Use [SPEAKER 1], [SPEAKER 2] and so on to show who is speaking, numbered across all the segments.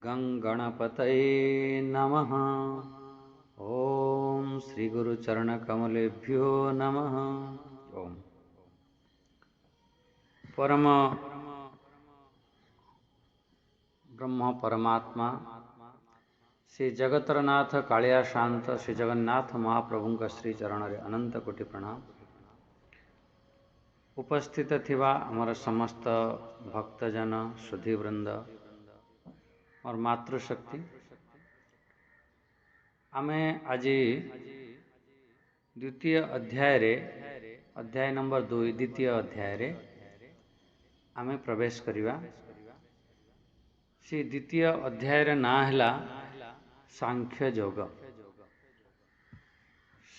[SPEAKER 1] ଗଂ ଗଣପତୟେ ନମଃ। ଓಂ ଶ୍ରୀ ଗୁରୁ ଚରଣ କମଲେଭ୍ୟୋ ନମଃ। ଓಂ ପରମ ବ୍ରହ୍ମ ପରମାତ୍ମା ଶ୍ରୀ ଜଗତର ନାଥ କାଳିଆ ଶାନ୍ତ ଶ୍ରୀ ଜଗନ୍ନାଥ ମହାପ୍ରଭୁଙ୍କ ଶ୍ରୀ ଚରଣରେ ଅନନ୍ତ କୋଟି ପ୍ରଣାମ। ଉପସ୍ଥିତ ଥିବା ଆମର ସମସ୍ତ ଭକ୍ତଜନ, ସୁଧୀବୃନ୍ଦ, ମୋର ମାତୃଶକ୍ତି, ଆମେ ଆଜି ଦ୍ୱିତୀୟ ଅଧ୍ୟାୟରେ, ଅଧ୍ୟାୟ ନମ୍ବର 2, ଦ୍ୱିତୀୟ ଅଧ୍ୟାୟରେ ଆମେ ପ୍ରବେଶ କରିବା। ସେ ଦ୍ୱିତୀୟ ଅଧ୍ୟାୟର ନାଁ ହେଲା ସାଂଖ୍ୟ ଯୋଗ।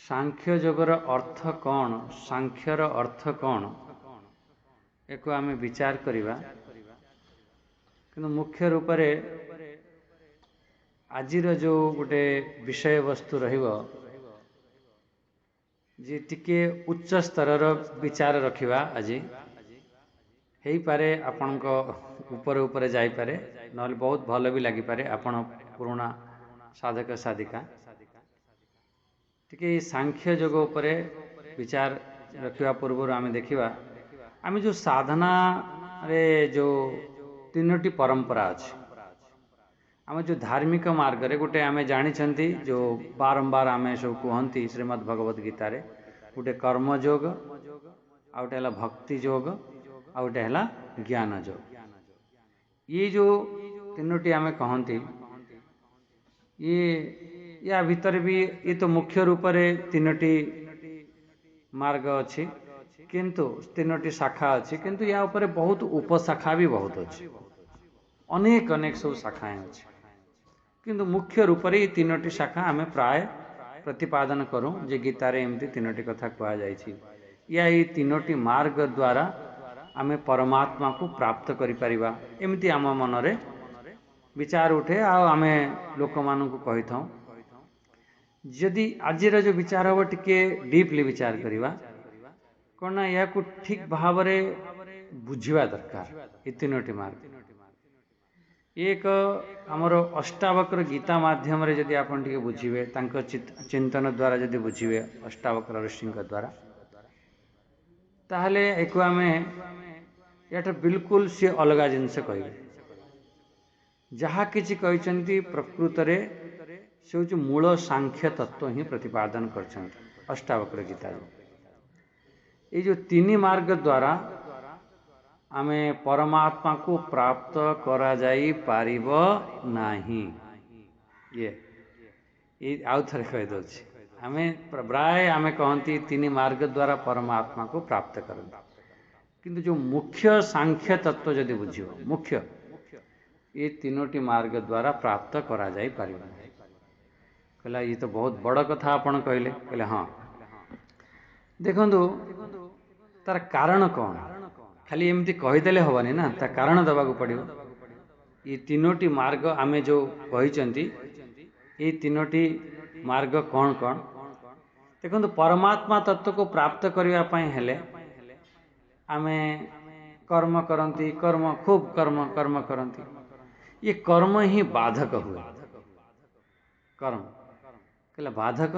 [SPEAKER 1] ସାଂଖ୍ୟ ଯୋଗର ଅର୍ଥ କ'ଣ, ସାଂଖ୍ୟର ଅର୍ଥ କ'ଣ, ଏକୁ ଆମେ ବିଚାର କରିବା। କିନ୍ତୁ ମୁଖ୍ୟ ରୂପରେ ଆଜିର ଯେଉଁ ଗୋଟେ ବିଷୟବସ୍ତୁ ରହିବ ଯେ ଟିକେ ଉଚ୍ଚ ସ୍ତରର ବିଚାର ରଖିବା ଆଜି। ହେଇପାରେ ଆପଣଙ୍କ ଉପରେ ଉପରେ ଯାଇପାରେ, ନହେଲେ ବହୁତ ଭଲ ବି ଲାଗିପାରେ। ଆପଣ ପୁରୁଣା ସାଧକ ସାଧିକା, ଟିକେ ସାଂଖ୍ୟ ଯୋଗ ଉପରେ ବିଚାର ରଖିବା ପୂର୍ବରୁ ଆମେ ଦେଖିବା ଆମେ ଯେଉଁ ସାଧନାରେ ଯେଉଁ ତିନୋଟି ପରମ୍ପରା ଅଛି, ଆମ ଯେଉଁ ଧାର୍ମିକ ମାର୍ଗରେ ଗୋଟେ ଆମେ ଜାଣିଛନ୍ତି, ଯେଉଁ ବାରମ୍ବାର ଆମେ ସବୁ କୁହନ୍ତି ଶ୍ରୀମଦ୍ ଭଗବତ ଗୀତାରେ, ଗୋଟେ କର୍ମଯୋଗ, ଆଉ ଗୋଟେ ହେଲା ଭକ୍ତି ଯୋଗ, ଆଉ ଗୋଟେ ହେଲା ଜ୍ଞାନ ଯୋଗ। ଇଏ ଯେଉଁ ତିନୋଟି ଆମେ କହନ୍ତି, ଇଏ ୟା ଭିତରେ ବି ଇଏ ତ ମୁଖ୍ୟ ରୂପରେ ତିନୋଟି ମାର୍ଗ ଅଛି, କିନ୍ତୁ ତିନୋଟି ଶାଖା ଅଛି, କିନ୍ତୁ ୟା ଉପରେ ବହୁତ ଉପଶାଖା ବି ବହୁତ ଅଛି, ଅନେକ ଅନେକ ସବୁ ଶାଖା ଅଛି। କିନ୍ତୁ ମୁଖ୍ୟ ରୂପରେ ଏଇ ତିନୋଟି ଶାଖା ଆମେ ପ୍ରାୟ ପ୍ରତିପାଦନ କରୁ ଯେ ଗୀତାରେ ଏମିତି ତିନୋଟି କଥା କୁହାଯାଇଛି। ୟା ଏଇ ତିନୋଟି ମାର୍ଗ ଦ୍ୱାରା ଆମେ ପରମାତ୍ମାକୁ ପ୍ରାପ୍ତ କରିପାରିବା, ଏମିତି ଆମ ମନରେ ବିଚାର ଉଠେ ଆଉ ଆମେ ଲୋକମାନଙ୍କୁ କହିଥାଉ। ଯଦି ଆଜିର ଯେଉଁ ବିଚାର ହେବ ଟିକେ ଡିପ୍ଲି ବିଚାର କରିବା, କ'ଣ ନା ଏହାକୁ ଠିକ୍ ଭାବରେ ବୁଝିବା ଦରକାର। ଏ ତିନୋଟି ମାର୍ଗ ଏକ ଆମର ଅଷ୍ଟାବକ୍ର ଗୀତା ମାଧ୍ୟମରେ ଯଦି ଆପଣ ଟିକେ ବୁଝିବେ, ତାଙ୍କ ଚିନ୍ତନ ଦ୍ୱାରା ଯଦି ବୁଝିବେ ଅଷ୍ଟାବକ୍ର ଋଷିଙ୍କ ଦ୍ୱାରା, ତାହେଲେ ଏକୁ ଆମେ ଏଟା ବିଲକୁଲ ସିଏ ଅଲଗା ଜିନିଷ କହିବେ। ଯାହା କିଛି କହିଛନ୍ତି ପ୍ରକୃତରେ ସେ ହେଉଛି ମୂଳ ସାଂଖ୍ୟ ତତ୍ତ୍ୱ ହିଁ ପ୍ରତିପାଦନ କରିଛନ୍ତି ଅଷ୍ଟାବକ୍ର ଗୀତାରେ। ଏଇ ଯେଉଁ ତିନି ମାର୍ଗ ଦ୍ୱାରା ଆମେ ପରମାତ୍ମାକୁ ପ୍ରାପ୍ତ କରାଯାଇପାରିବ ନାହିଁ, ଇଏ ଆଉ ଥରେ କହିଦେଉଛି। ଆମେ ପ୍ରାୟ ଆମେ କହନ୍ତି ତିନି ମାର୍ଗ ଦ୍ୱାରା ପରମାତ୍ମାକୁ ପ୍ରାପ୍ତ କରନ୍ତି, କିନ୍ତୁ ଯେଉଁ ମୁଖ୍ୟ ସାଂଖ୍ୟ ତତ୍ତ୍ୱ ଯଦି ବୁଝିବ, ମୁଖ୍ୟ ଏ ତିନୋଟି ମାର୍ଗ ଦ୍ୱାରା ପ୍ରାପ୍ତ କରାଯାଇପାରିବ ନାହିଁ। କହିଲା ଇଏ ତ ବହୁତ ବଡ଼ କଥା ଆପଣ କହିଲେ। କହିଲେ ହଁ, ଦେଖନ୍ତୁ ତାର କାରଣ କ'ଣ, ଖାଲି ଏମିତି କହିଦେଲେ ହେବନି ନା, ତା କାରଣ ଦେବାକୁ ପଡ଼ିବ। ଏ ତିନୋଟି ମାର୍ଗ ଆମେ ଯେଉଁ କହିଛନ୍ତି, ଏଇ ତିନୋଟି ମାର୍ଗ କ'ଣ କ'ଣ? ଦେଖନ୍ତୁ, ପରମାତ୍ମା ତତ୍ତ୍ୱକୁ ପ୍ରାପ୍ତ କରିବା ପାଇଁ ହେଲେ ଆମେ କର୍ମ କରନ୍ତି, କର୍ମ ଖୁବ୍ କର୍ମ କର୍ମ କରନ୍ତି। ଇଏ କର୍ମ ହିଁ ବାଧକ ହୁଏ। କର୍ମ କହିଲେ ବାଧକ।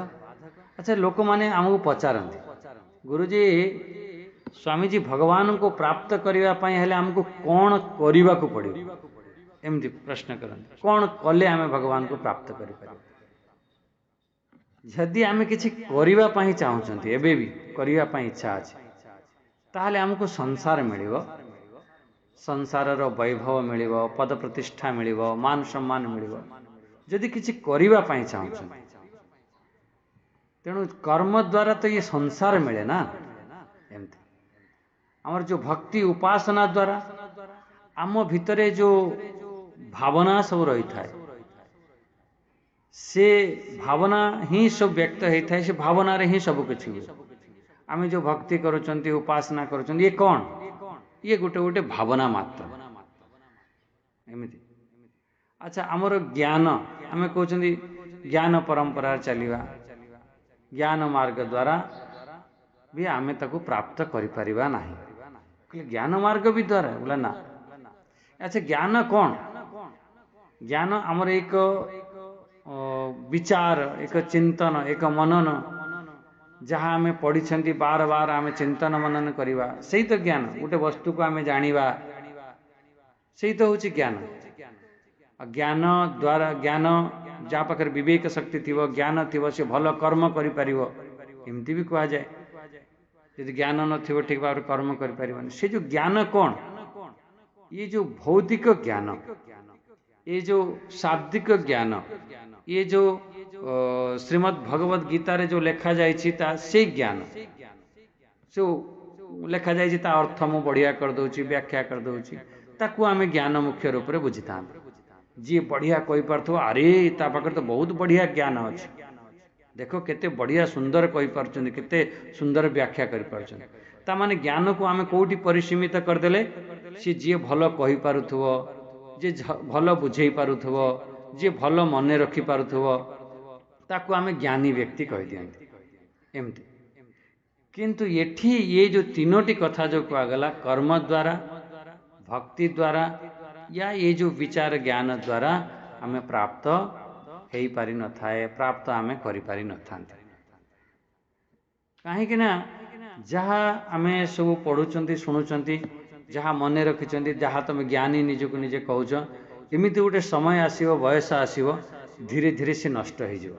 [SPEAKER 1] ଆଚ୍ଛା, ଲୋକମାନେ ଆମକୁ ପଚାରନ୍ତି, ଗୁରୁଜୀ, ସ୍ୱାମୀଜୀ, ଭଗବାନଙ୍କୁ ପ୍ରାପ୍ତ କରିବା ପାଇଁ ହେଲେ ଆମକୁ କ'ଣ କରିବାକୁ ପଡ଼ିବ? ଏମିତି ପ୍ରଶ୍ନ କରନ୍ତି, କ'ଣ କଲେ ଆମେ ଭଗବାନଙ୍କୁ ପ୍ରାପ୍ତ କରିପାରିବା? ଯଦି ଆମେ କିଛି କରିବା ପାଇଁ ଚାହୁଁଛନ୍ତି, ଏବେ ବି କରିବା ପାଇଁ ଇଚ୍ଛା ଅଛି, ତାହେଲେ ଆମକୁ ସଂସାର ମିଳିବ, ସଂସାରର ବୈଭବ ମିଳିବ, ପଦ ପ୍ରତିଷ୍ଠା ମିଳିବ, ମାନ ସମ୍ମାନ ମିଳିବ, ଯଦି କିଛି କରିବା ପାଇଁ ଚାହୁଁଛନ୍ତି। ତେଣୁ କର୍ମ ଦ୍ୱାରା ତ ଇଏ ସଂସାର ମିଳେ ନା। ଏମିତି ଆମର ଯେଉଁ ଭକ୍ତି ଉପାସନା ଦ୍ୱାରା ଆମ ଭିତରେ ଯେଉଁ ଭାବନା ସବୁ ରହିଥାଏ, ସେ ଭାବନା ହିଁ ସବୁ ବ୍ୟକ୍ତ ହେଇଥାଏ, ସେ ଭାବନାରେ ହିଁ ସବୁ କିଛି ହୁଏ। ଆମେ ଯେଉଁ ଭକ୍ତି କରୁଛନ୍ତି, ଉପାସନା କରୁଛନ୍ତି, ଇଏ କ'ଣ? ଇଏ ଗୋଟେ ଗୋଟେ ଭାବନା ମାତ୍ର। ଏମିତି ଆଚ୍ଛା, ଆମର ଜ୍ଞାନ, ଆମେ କହୁଛନ୍ତି ଜ୍ଞାନ ପରମ୍ପରାରେ ଚାଲିବା, ଜ୍ଞାନ ମାର୍ଗ ଦ୍ୱାରା ବି ଆମେ ତାକୁ ପ୍ରାପ୍ତ କରିପାରିବା ନାହିଁ। କହିଲେ ଜ୍ଞାନ ମାର୍ଗ ବି ଦ୍ୱାରା? ବୋଲେ ନା। ଆଚ୍ଛା, ଜ୍ଞାନ କ'ଣ? ଜ୍ଞାନ ଆମର ଏକ ବିଚାର, ଏକ ଚିନ୍ତନ, ଏକ ମନନ, ଯାହା ଆମେ ପଢ଼ିଛନ୍ତି ବାର ବାର ଆମେ ଚିନ୍ତନ ମନନ କରିବା, ସେଇ ତ ଜ୍ଞାନ। ଗୋଟେ ବସ୍ତୁକୁ ଆମେ ଜାଣିବା, ସେଇ ତ ହେଉଛି ଜ୍ଞାନ। ଆଉ ଜ୍ଞାନ ଦ୍ୱାରା, ଜ୍ଞାନ ଯାହା ପାଖରେ ବିବେକ ଶକ୍ତି ଥିବ, ଜ୍ଞାନ ଥିବ, ସେ ଭଲ କର୍ମ କରିପାରିବ, ଏମିତି ବି କୁହାଯାଏ। ଯଦି ଜ୍ଞାନ ନଥିବ ଠିକ୍ ଭାବରେ କର୍ମ କରିପାରିବନି। ସେ ଯେଉଁ ଜ୍ଞାନ କ'ଣ? ଇଏ ଯେଉଁ ଭୌତିକ ଜ୍ଞାନ, ଏ ଯେଉଁ ଶାବ୍ଦିକ ଜ୍ଞାନ, ଇଏ ଯେଉଁ ଶ୍ରୀମଦ୍ ଭଗବତ ଗୀତାରେ ଯେଉଁ ଲେଖାଯାଇଛି ତା ସେଇ ଜ୍ଞାନ ଯେଉଁ ଲେଖାଯାଇଛି, ତା ଅର୍ଥ ମୁଁ ବଢ଼ିଆ କରିଦେଉଛି, ବ୍ୟାଖ୍ୟା କରିଦେଉଛି, ତାକୁ ଆମେ ଜ୍ଞାନ ମୁଖ୍ୟ ରୂପରେ ବୁଝିଥାନ୍ତି। ଯିଏ ବଢ଼ିଆ କହିପାରୁଥିବ, ଆରେ ତା ପାଖରେ ତ ବହୁତ ବଢ଼ିଆ ଜ୍ଞାନ ଅଛି, ଦେଖ କେତେ ବଢ଼ିଆ ସୁନ୍ଦର କହିପାରୁଛନ୍ତି, କେତେ ସୁନ୍ଦର ବ୍ୟାଖ୍ୟା କରିପାରୁଛନ୍ତି। ତାମାନେ ଜ୍ଞାନକୁ ଆମେ କେଉଁଠି ପରିସୀମିତ କରିଦେଲେ? ସିଏ ଯିଏ ଭଲ କହିପାରୁଥିବ, ଯିଏ ଭଲ ବୁଝେଇ ପାରୁଥିବ, ଯିଏ ଭଲ ମନେ ରଖିପାରୁଥିବ, ତାକୁ ଆମେ ଜ୍ଞାନୀ ବ୍ୟକ୍ତି କହିଦିଅନ୍ତି ଏମିତି। କିନ୍ତୁ ଏଠି ଇଏ ଯେଉଁ ତିନୋଟି କଥା ଯେଉଁ କୁହାଗଲା, କର୍ମ ଦ୍ୱାରା, ଭକ୍ତି ଦ୍ୱାରା, ୟା ଏ ଯେଉଁ ବିଚାର ଜ୍ଞାନ ଦ୍ୱାରା ଆମେ ପ୍ରାପ୍ତ ହେଇପାରିନଥାଏ, ପ୍ରାପ୍ତ ଆମେ କରିପାରିନଥାନ୍ତି। କାହିଁକି ନା ଯାହା ଆମେ ସବୁ ପଢ଼ୁଛନ୍ତି, ଶୁଣୁଛନ୍ତି, ଯାହା ମନେ ରଖିଛନ୍ତି, ଯାହା ତୁମେ ଜ୍ଞାନୀ ନିଜକୁ ନିଜେ କହୁଛ, ଏମିତି ଗୋଟେ ସମୟ ଆସିବ, ବୟସ ଆସିବ, ଧୀରେ ଧୀରେ ସେ ନଷ୍ଟ ହେଇଯିବ।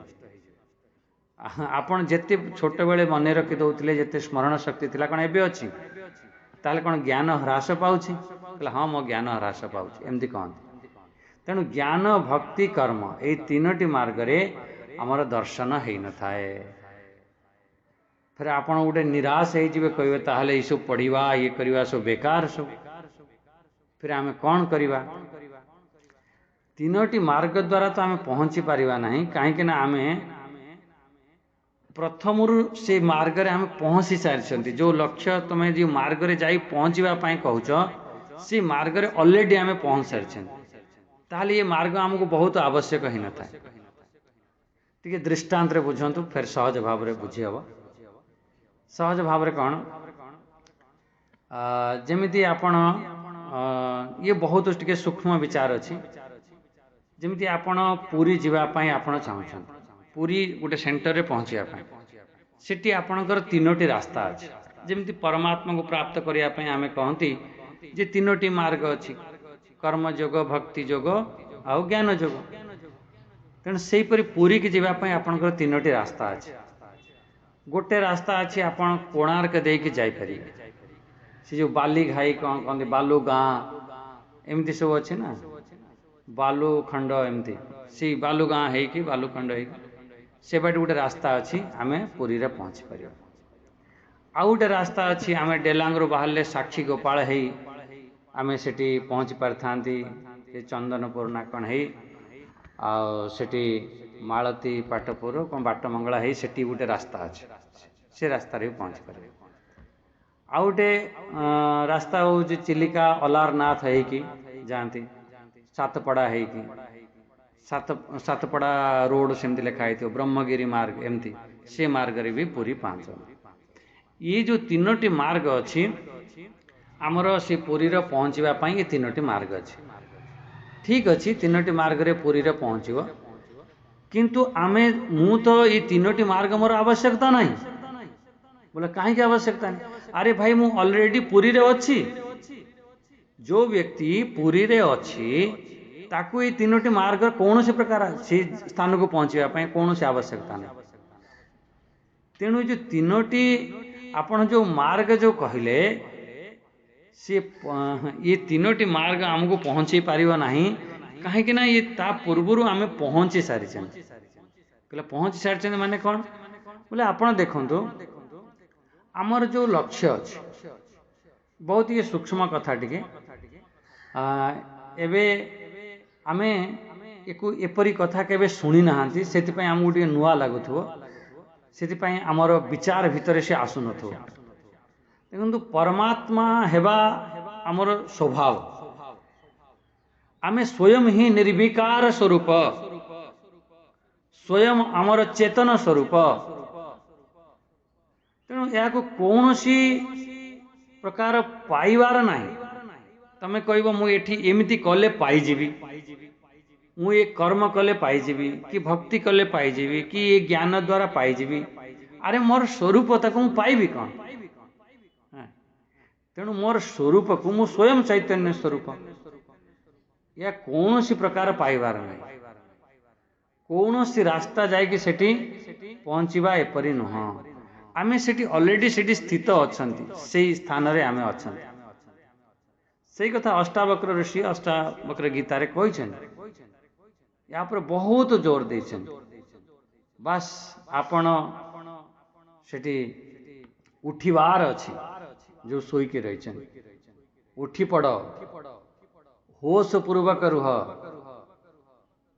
[SPEAKER 1] ଆପଣ ଯେତେ ଛୋଟବେଳେ ମନେ ରଖି ଦେଉଥିଲେ, ଯେତେ ସ୍ମରଣ ଶକ୍ତି ଥିଲା, କ'ଣ ଏବେ ଅଛି? ତାହେଲେ କ'ଣ ଜ୍ଞାନ ହ୍ରାସ ପାଉଛି? କହିଲେ ହଁ, ମୋ ଜ୍ଞାନ ହ୍ରାସ ପାଉଛି, ଏମିତି କହନ୍ତି। ତେଣୁ ଜ୍ଞାନ, ଭକ୍ତି, କର୍ମ ଏଇ ତିନୋଟି ମାର୍ଗରେ ଆମର ଦର୍ଶନ ହେଇନଥାଏ। ଫେରେ ଆପଣ ଗୋଟେ ନିରାଶ ହେଇଯିବେ, କହିବେ ତାହେଲେ ଏଇସବୁ ପଢ଼ିବା, ଇଏ କରିବା ସବୁ ବେକାର ସବୁ, ଫେରେ ଆମେ କ'ଣ କରିବା? ତିନୋଟି ମାର୍ଗ ଦ୍ୱାରା ତ ଆମେ ପହଞ୍ଚି ପାରିବା ନାହିଁ, କାହିଁକି ନା ଆମେ ପ୍ରଥମରୁ ସେ ମାର୍ଗରେ ଆମେ ପହଞ୍ଚି ସାରିଛନ୍ତି। ଯେଉଁ ଲକ୍ଷ୍ୟ ତୁମେ ଯେଉଁ ମାର୍ଗରେ ଯାଇ ପହଞ୍ଚିବା ପାଇଁ କହୁଛ, ସେ ମାର୍ଗରେ ଅଲରେଡ଼ି ଆମେ ପହଞ୍ଚି ସାରିଛନ୍ତି। ତାହେଲେ ଏ ମାର୍ଗ ଆମକୁ ବହୁତ ଆବଶ୍ୟକ ହେଇନଥାଏ। ଟିକେ ଦୃଷ୍ଟାନ୍ତରେ ବୁଝନ୍ତୁ, ଫେର ସହଜ ଭାବରେ ବୁଝି ହେବ। ସହଜ ଭାବରେ କ'ଣ? ଯେମିତି ଆପଣ ଇଏ ବହୁତ ଟିକେ ସୂକ୍ଷ୍ମ ବିଚାର ଅଛି। ଯେମିତି ଆପଣ ପୁରୀ ଯିବା ପାଇଁ ଆପଣ ଚାହୁଁଛନ୍ତି, ପୁରୀ ଗୋଟେ ସେଣ୍ଟରରେ ପହଞ୍ଚିବା ପାଇଁ, ସେଠି ଆପଣଙ୍କର ତିନୋଟି ରାସ୍ତା ଅଛି। ଯେମିତି ପରମାତ୍ମାକୁ ପ୍ରାପ୍ତ କରିବା ପାଇଁ ଆମେ କହନ୍ତି ଯେ ତିନୋଟି ମାର୍ଗ ଅଛି, କର୍ମଯୋଗ, ଭକ୍ତି ଯୋଗ ଆଉ ଜ୍ଞାନ ଯୋଗ। ତେଣୁ ସେହିପରି ପୁରୀକି ଯିବା ପାଇଁ ଆପଣଙ୍କର ତିନୋଟି ରାସ୍ତା ଅଛି। ଗୋଟେ ରାସ୍ତା ଅଛି ଆପଣ କୋଣାର୍କ ଦେଇକି ଯାଇପାରିବେ, ସେ ଯେଉଁ ବାଲି ଘାଇ କ'ଣ କହନ୍ତି, ବାଲୁ ଗାଁ ଏମିତି ସବୁ ଅଛି ନା, ବାଲୁ ଖଣ୍ଡ ଏମିତି, ସେଇ ବାଲୁ ଗାଁ ହେଇକି ବାଲୁ ଖଣ୍ଡ ହେଇକି ସେ ବାଟେ ଗୋଟେ ରାସ୍ତା ଅଛି, ଆମେ ପୁରୀରେ ପହଞ୍ଚି ପାରିବା। ଆଉ ଗୋଟେ ରାସ୍ତା ଅଛି, ଆମେ ଡେଲାଙ୍ଗରୁ ବାହାରିଲେ ସାକ୍ଷୀ ଗୋପାଳ ହେଇ ଆମେ ସେଠି ପହଞ୍ଚି ପାରିଥାନ୍ତି, ସେ ଚନ୍ଦନପୁର ନା କ'ଣ ହେଇ, ଆଉ ସେଠି ମାଳତୀ ପାଟପୁର କ'ଣ ବାଟମଙ୍ଗଳା ହେଇ ସେଠି ଗୋଟେ ରାସ୍ତା ଅଛି, ସେ ରାସ୍ତାରେ ବି ପହଞ୍ଚି ପାରିବେ। ଆଉ ଗୋଟେ ରାସ୍ତା ହେଉଛି ଚିଲିକା ଅଲାରନାଥ ହେଇକି ଯାଆନ୍ତି, ସାତପଡ଼ା ହେଇକି, ସାତପଡ଼ା ରୋଡ଼ ସେମିତି ଲେଖା ହେଇଥିବ, ବ୍ରହ୍ମଗିରି ମାର୍ଗ ଏମିତି, ସେ ମାର୍ଗରେ ବି ପୁରୀ ପହଞ୍ଚନ୍ତି। ଇଏ ଯେଉଁ ତିନୋଟି ମାର୍ଗ ଅଛି ଆମର, ସେ ପୁରୀର ପହଞ୍ଚିବା ପାଇଁ ଏ ତିନୋଟି ମାର୍ଗ ଅଛି। ଠିକ୍ ଅଛି, ତିନୋଟି ମାର୍ଗରେ ପୁରୀରେ ପହଞ୍ଚିବ, କିନ୍ତୁ ଆମେ ମୁଁ ତ ଏଇ ତିନୋଟି ମାର୍ଗ ମୋର ଆବଶ୍ୟକତା ନାହିଁ। ବୋଲେ କାହିଁକି ଆବଶ୍ୟକତା ନାହିଁ? ଆରେ ଭାଇ, ମୁଁ ଅଲରେଡ଼ି ପୁରୀରେ ଅଛି। ଯେଉଁ ବ୍ୟକ୍ତି ପୁରୀରେ ଅଛି ତାକୁ ଏଇ ତିନୋଟି ମାର୍ଗର କୌଣସି ପ୍ରକାର ସେ ସ୍ଥାନକୁ ପହଞ୍ଚିବା ପାଇଁ କୌଣସି ଆବଶ୍ୟକତା ନାହିଁ। ତେଣୁ ଯେଉଁ ତିନୋଟି ଆପଣ ଯେଉଁ ମାର୍ଗ ଯେଉଁ କହିଲେ, ସେ ଇଏ ତିନୋଟି ମାର୍ଗ ଆମକୁ ପହଞ୍ଚେଇ ପାରିବ ନାହିଁ, କାହିଁକି ନା ଇଏ ତା ପୂର୍ବରୁ ଆମେ ପହଞ୍ଚି ସାରିଛନ୍ତି। କହିଲେ ପହଞ୍ଚି ସାରିଛନ୍ତି ମାନେ କ'ଣ? ବୋଲେ ଆପଣ ଦେଖନ୍ତୁ, ଆମର ଯେଉଁ ଲକ୍ଷ୍ୟ ଅଛି, ବହୁତ ଇଏ ସୂକ୍ଷ୍ମ କଥା ଟିକେ। ଏବେ ଆମେ ଏକୁ ଏପରି କଥା କେବେ ଶୁଣି ନାହାନ୍ତି, ସେଥିପାଇଁ ଆମକୁ ଟିକେ ନୂଆ ଲାଗୁଥିବ, ସେଥିପାଇଁ ଆମର ବିଚାର ଭିତରେ ସେ ଆସୁନଥିବ। ଦେଖନ୍ତୁ, ପରମାତ୍ମା ହେବା ଆମର ସ୍ୱଭାବ, ଆମେ ସ୍ୱୟଂ ହିଁ ନିର୍ବିକାର ସ୍ୱରୂପ, ସ୍ୱୟଂ ଆମର ଚେତନ ସ୍ୱରୂପ। ତେଣୁ ଏହାକୁ କୌଣସି ପ୍ରକାର ପାଇବାର ନାହିଁ। ତମେ କହିବ ମୁଁ ଏଠି ଏମିତି କଲେ ପାଇଯିବି, ମୁଁ ଏ କର୍ମ କଲେ ପାଇଯିବି କି ଭକ୍ତି କଲେ ପାଇଯିବି କି ଏ ଜ୍ଞାନ ଦ୍ୱାରା ପାଇଯିବି, ଆରେ ମୋର ସ୍ୱରୂପ ତାକୁ ମୁଁ ପାଇବି କ'ଣ? ତେଣୁ ମୋର ସ୍ୱରୂପକୁ ମୁଁ ସ୍ୱୟଂ ଚୈତନ୍ୟ ସ୍ୱରୂପ, ଏହା କୌଣସି ପ୍ରକାର ପାଇବାର ନାହିଁ। କୌଣସି ରାସ୍ତା ଯାଇକି ସେଠି ପହଞ୍ଚିବା ଏପରି ନୁହଁ। ଆମେ ସେଠି ଅଲରେଡ଼ି ସେଠି ସ୍ଥିତ ଅଛନ୍ତି, ସେଇ ସ୍ଥାନରେ ଆମେ ଅଛନ୍ତି। ସେଇ କଥା ଅଷ୍ଟାବକ୍ର ଋଷି ଅଷ୍ଟାବକ୍ର ଗୀତାରେ କହିଛନ୍ତି, ୟା ଉପରେ ବହୁତ ଜୋର ଦେଇଛନ୍ତି। ବାସ୍ ଆପଣ ସେଠି ଉଠିବାର ଅଛି, ଯେଉଁ ଶୋଇକି ରହିଛନ୍ତି ଉଠି ପଡ଼, ହୋସ ପୂର୍ବକ ରୁହ,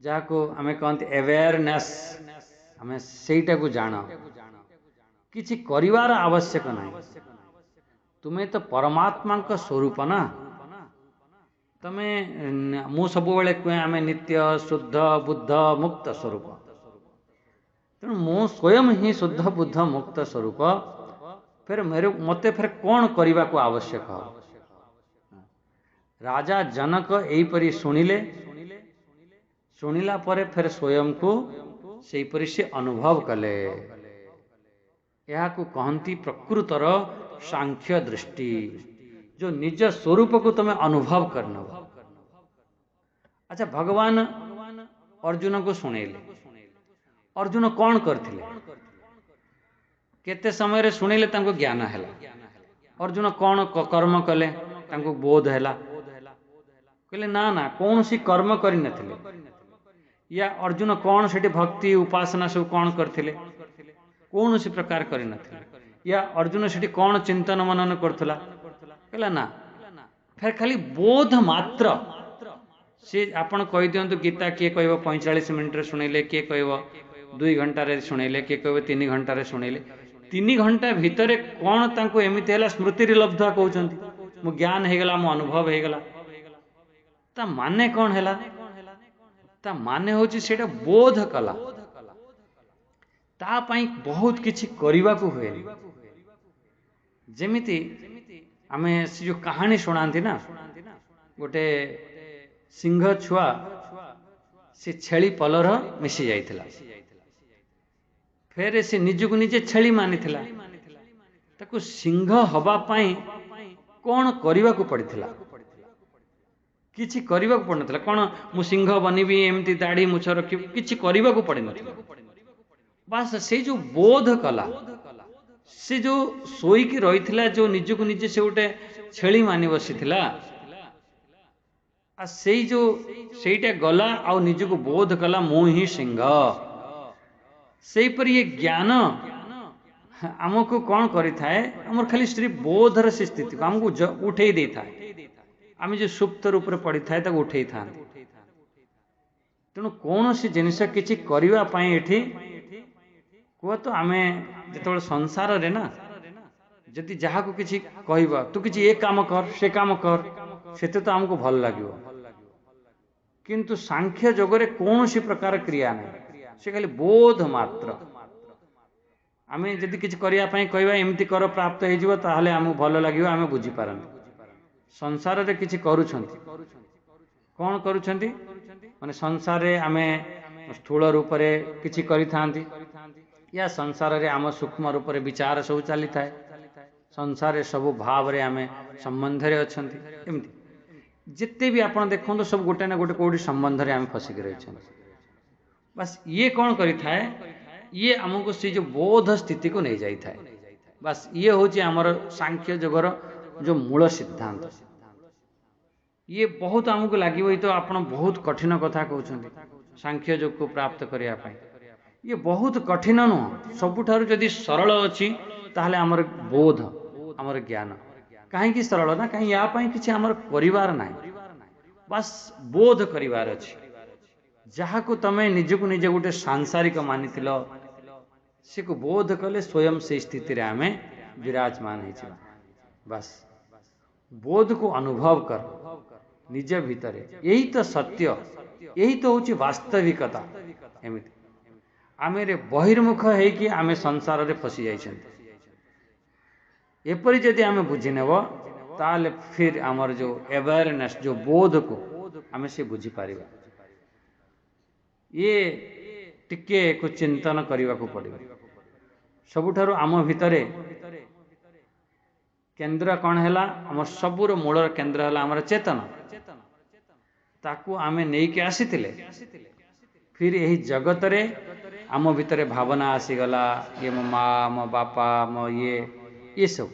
[SPEAKER 1] ଯାହାକୁ ଆମେ କହନ୍ତି ଆୱେୟାରନେସ୍, ଆମେ ସେଇଟାକୁ ଜାଣ। କିଛି କରିବାର ଆବଶ୍ୟକ ନାହିଁ। ତୁମେ ତ ପରମାତ୍ମାଙ୍କ ସ୍ୱରୂପ ନା। ତମେ, ମୁଁ ସବୁବେଳେ କୁହେ ଆମେ ନିତ୍ୟ ଶୁଦ୍ଧ ବୁଦ୍ଧ ମୁକ୍ତ ସ୍ୱରୂପ। ତେଣୁ ମୁଁ ସ୍ୱୟଂ ହିଁ ଶୁଦ୍ଧ ବୁଦ୍ଧ ମୁକ୍ତ ସ୍ୱରୂପ, ଫେର ମୋତେ ଫେର କ'ଣ କରିବାକୁ ଆବଶ୍ୟକ ହେବ? ରାଜା ଜନକ ଏହିପରି ଶୁଣିଲେ। ଶୁଣିଲା ପରେ ଫେର ସ୍ୱୟଂକୁ ସେହିପରି ସେ ଅନୁଭବ କଲେ। ଏହାକୁ କହନ୍ତି ପ୍ରକୃତର ସାଂଖ୍ୟ ଦୃଷ୍ଟି, ଯେଉଁ ନିଜ ସ୍ୱରୂପକୁ ତମେ ଅନୁଭବ କରିନେବ। ଆଚ୍ଛା, ଭଗବାନ ଅର୍ଜୁନକୁ ଶୁଣେଇଲେ, ଅର୍ଜୁନ କ'ଣ କରିଥିଲେ? କେତେ ସମୟରେ ଶୁଣିଲେ ତାଙ୍କୁ ଜ୍ଞାନ ହେଲା? ଅର୍ଜୁନ କ'ଣ କର୍ମ କଲେ ତାଙ୍କୁ ବୋଧ ହେଲା? କହିଲେ ନା ନା, କୌଣସି କର୍ମ କରିନଥିଲେ। ୟା ଅର୍ଜୁନ କ'ଣ ସେଠି ଭକ୍ତି ଉପାସନା ସବୁ କ'ଣ କରିଥିଲେ? କୌଣସି ପ୍ରକାର କରିନଥିଲେ। ୟା ଅର୍ଜୁନ ସେଠି କ'ଣ ଚିନ୍ତନ ମନନ କରୁଥିଲା? କହିଲା ନା, ଫେର ଖାଲି ବୋଧ ମାତ୍ର। ସେ ଆପଣ କହିଦିଅନ୍ତୁ ଗୀତା କିଏ କହିବ 45 ମିନିଟ୍ରେ ଶୁଣେଇଲେ, କିଏ କହିବ 2 ଘଣ୍ଟାରେ ଶୁଣେଇଲେ, କିଏ କହିବ 3 ଘଣ୍ଟାରେ ଶୁଣେଇଲେ। 3 ଘଣ୍ଟା ଭିତରେ କ'ଣ ତାଙ୍କୁ ଏମିତି ହେଲା? ସ୍ମୃତିରେ ଲବ୍ଧ କହୁଛନ୍ତି, ମୁଁ ଜ୍ଞାନ ହେଇଗଲା, ମୁଁ ଅନୁଭବ ହେଇଗଲା। ତା ମାନେ କ'ଣ ହେଲା? ତା ମାନେ ହେଉଛି ସେଇଟା ବୋଧ କଲା। ତା ପାଇଁ ବହୁତ କିଛି କରିବାକୁ ହୁଏନି। ଯେମିତି ଆମେ ସେ ଯେଉଁ କାହାଣୀ ଶୁଣାନ୍ତି ନା, ଗୋଟେ ସିଂହ ଛୁଆ ସେ ଛେଳି ପଲର ମିଶି ଯାଇଥିଲା, ଫେରେ ସେ ନିଜକୁ ନିଜେ ଛେଳି ମାନିଥିଲା। ତାକୁ ସିଂହ ହବା ପାଇଁ କ'ଣ କରିବାକୁ ପଡ଼ିଥିଲା? କିଛି କରିବାକୁ ପଡ଼ିନଥିଲା। କ'ଣ ମୁଁ ସିଂହ ବନିବି, ଏମିତି ଦାଢ଼ି ମୁଛ ରଖିବି, କିଛି କରିବାକୁ ପଡ଼ିନଥିଲା। ବାସ୍ ସେଇ ଯେଉଁ ବୋଧ କଲା, ସେ ଯେଉଁ ଶୋଇକି ରହିଥିଲା, ଯେଉଁ ନିଜକୁ ନିଜେ ସେ ଗୋଟେ ଛେଳି ମାନି ବସିଥିଲା, ଆଉ ସେଇ ଯେଉଁ ସେଇଟା ଗଲା ଆଉ ନିଜକୁ ବୋଧ କଲା ମୁଁ ହିଁ ସିଂହ। ସେହିପରି ଏ ଜ୍ଞାନ ଆମକୁ କ'ଣ କରିଥାଏ? ଆମର ଖାଲି ଶ୍ରୀ ବୋଧର ସେ ସ୍ଥିତିକୁ ଆମକୁ ଉଠେଇ ଦେଇଥାଏ। ଆମେ ଯେଉଁ ସୁପ୍ତ ରୂପରେ ପଡ଼ିଥାଏ ତାକୁ ଉଠେଇଥାନ୍ତି। ତେଣୁ କୌଣସି ଜିନିଷ କିଛି କରିବା ପାଇଁ ଏଠି କୁହ ତ, ଆମେ ଯେତେବେଳେ ସଂସାରରେ ନା ଯଦି ଯାହାକୁ କିଛି କହିବା, ତୁ କିଛି ଏ କାମ କର ସେ କାମ କର, ସେତେ ତ ଆମକୁ ଭଲ ଲାଗିବ। କିନ୍ତୁ ସାଂଖ୍ୟ ଯୋଗରେ କୌଣସି ପ୍ରକାର କ୍ରିୟା ନାହିଁ, ସେ ଖାଲି ବୋଧ ମାତ୍ର। ଆମେ ଯଦି କିଛି କରିବା ପାଇଁ କହିବା ଏମିତି କର ପ୍ରାପ୍ତ ହେଇଯିବ, ତାହେଲେ ଆମକୁ ଭଲ ଲାଗିବ, ଆମେ ବୁଝିପାରନ୍ତି। ସଂସାରରେ କିଛି କରୁଛନ୍ତି, କ'ଣ କରୁଛନ୍ତି? ମାନେ ସଂସାରରେ ଆମେ ସ୍ଥୂଳ ରୂପରେ କିଛି କରିଥାନ୍ତି, ୟା ସଂସାରରେ ଆମ ସୂକ୍ଷ୍ମ ରୂପରେ ବିଚାର ସବୁ ଚାଲିଥାଏ, ସଂସାରରେ ସବୁ ଭାବରେ ଆମେ ସମ୍ବନ୍ଧରେ ଅଛନ୍ତି। ଏମିତି ଯେତେ ବି ଆପଣ ଦେଖନ୍ତୁ ସବୁ ଗୋଟେ ନା ଗୋଟେ କେଉଁଠି ସମ୍ବନ୍ଧରେ ଆମେ ଫସିକି ରହିଛନ୍ତି। ବାସ୍ ଇଏ କ'ଣ କରିଥାଏ? ଇଏ ଆମକୁ ସେ ଯେଉଁ ବୋଧ ସ୍ଥିତିକୁ ନେଇଯାଇଥାଏ। ବାସ୍ ଇଏ ହେଉଛି ଆମର ସାଂଖ୍ୟ ଯୋଗର ଯେଉଁ ମୂଳ ସିଦ୍ଧାନ୍ତ। ଇଏ ବହୁତ ଆମକୁ ଲାଗିବ ଏଇ ତ ଆପଣ ବହୁତ କଠିନ କଥା କହୁଛନ୍ତି ସାଂଖ୍ୟ ଯୋଗକୁ ପ୍ରାପ୍ତ କରିବା ପାଇଁ। ଇଏ ବହୁତ କଠିନ ନୁହଁ, ସବୁଠାରୁ ଯଦି ସରଳ ଅଛି ତାହେଲେ ଆମର ବୋଧ, ଆମର ଜ୍ଞାନ। କାହିଁକି ସରଳ ନା, କାହିଁ ୟା ପାଇଁ କିଛି ଆମର କରିବାର ନାହିଁ, ବାସ୍ ବୋଧ କରିବାର ଅଛି। ଯାହାକୁ ତମେ ନିଜକୁ ନିଜେ ଗୋଟେ ସାଂସାରିକ ମାନିଥିଲ, ସେକୁ ବୋଧ କଲେ ସ୍ୱୟଂ ସେଇ ସ୍ଥିତିରେ ଆମେ ବିରାଜମାନ ହେଇଯିବା। ବାସ୍ ବୋଧକୁ ଅନୁଭବ କର ନିଜ ଭିତରେ, ଏଇ ତ ସତ୍ୟ, ଏଇ ତ ହେଉଛି ବାସ୍ତବିକତା। ଏମିତି ଆମେ ବହିର୍ମୁଖ ହେଇକି ଆମେ ସଂସାରରେ ଫସି ଯାଇଛନ୍ତି। ଏପରି ଯଦି ଆମେ ବୁଝିନେବ ତାହେଲେ ଫିର୍ ଆମର ଯେଉଁ ଆୱାରନେସ୍, ଯେଉଁ ବୋଧକୁ ଆମେ ସେ ବୁଝିପାରିବା। ଇଏ ଟିକେ ଏକୁ ଚିନ୍ତନ କରିବାକୁ ପଡ଼ିବ। ସବୁଠାରୁ ଆମ ଭିତରେ କେନ୍ଦ୍ର କ'ଣ ହେଲା? ଆମ ସବୁର ମୂଳର କେନ୍ଦ୍ର ହେଲା ଆମର ଚେତନ। ତାକୁ ଆମେ ନେଇକି ଆସିଥିଲେ, ଫିର ଏହି ଜଗତରେ ଆମ ଭିତରେ ଭାବନା ଆସିଗଲା, ଇଏ ମୋ ମା, ମୋ ବାପା, ମୋ ଇଏ, ଏସବୁ